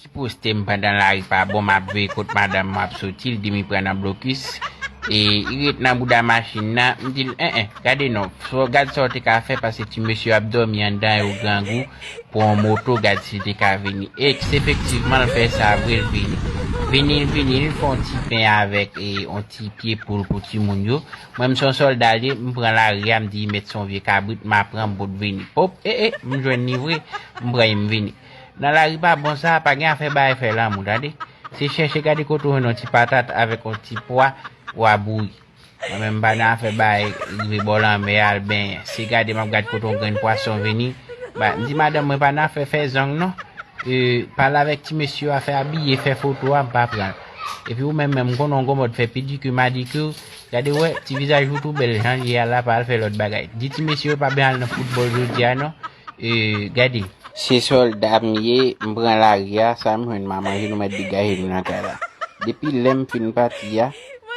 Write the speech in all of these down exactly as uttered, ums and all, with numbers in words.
Li poste m pandan lari pa bon, m ap veye kot madanm mwen ap soti, li di m li pran nan blokis. E li ret nan bouda machin nan, m di l, en en, gade non, fò w gad sa w te ka fè, paske ti mesye ap dòmi anndan yo grangou pou yon moto, gad si l te ka vini. E efektivman, l fè sa vre, l vini. Vini, l vini, l fè yon ti pen avèk e yon ti pye poul pou timoun yo. Mwen, m se yon sòlda l ye, m pran lari a, m di li mèt se yon vye kabrit, m a pran, m pot vini. Pop, e, e, m jwenn li vre, m pran li, m vini. Nan lari pa bon sa a, pa gen afè bay fè lanmou, tande. Se chèche gade kote w jwenn yon ti patat avèk yon ti pwa, w a bouri. Mwen menm, m pa nan afè bay rive bò lanmè a, al benyen. Se gade m ap gad kote yon grenn pwason vini. Ba, m di madanm mwen pa nan afè fè zong non. E, pale avèk ti mesye yo, afè abiye, fè foto a, m pa pran l. Epi ou menm, menm, m konnen w gon mòd fè pedikir, madikir. Gade wè, ti vizaj ou tou bèl jan l ye a la, pa al fè lòt bagay. Di ti mesye yo pa ben al nan foutbòl jodi a non. E, gade. Se sòlda m ye, m pran lari a, sa m jwenn m a manje, nou mèt degaje nou nan kay la. Depi lè m fin pati a,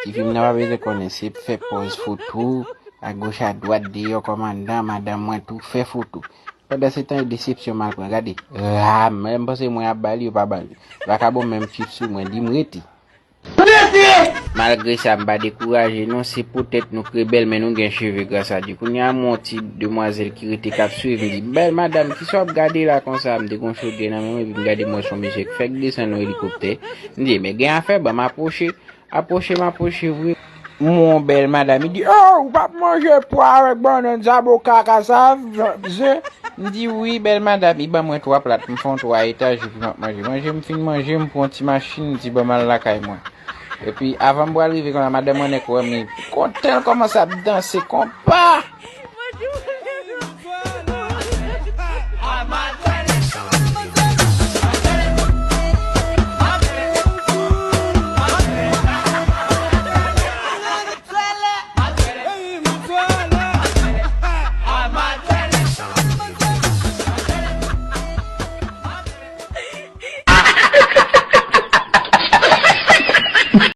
tifi m nan pa bezwen konnen, se fè pòz foto, agoch adwat, deyò kòm anndan, madanm mwen tou, fè foto. Pandan se tan, e desepsyon m al pran, gade. Ram, lè m panse mwen ap ba li, yo pa ban li. Vakabon menm chif sou mwen, di m rete. Malgre sa, m pa dekouraje non, se poutèt nou k rebèl, men nou gen cheve, gras a Dye. Kounye a, m wè yon ti demwazèl ki rete k ap swiv, m di, "Bèl madanm, kisa w ap gade la konsa?" M te gen yon chodyè nan men mwen, epi m gade m wè se yon mesye k fèk desann yon elikoptè. M di, "Men gen afè, ban m apwoche." Apwoche, m apwoche vre. M wè yon bèl madanm, li di, "Oh, ou p ap manje pwa avèk bannann, zaboka, kasav, zen?" M di, "Wi, bèl madanm." Li ban mwen twa plat, m fè yon twa etaj, epi m ap manje. Manje, m fin manje, m pran yon ti machin, m di, "Ban m al lakay mwen." Epi, avan m pral rive konsa, madanm mwen nèk wè m, li kontan, l kòmanse ap danse konpa.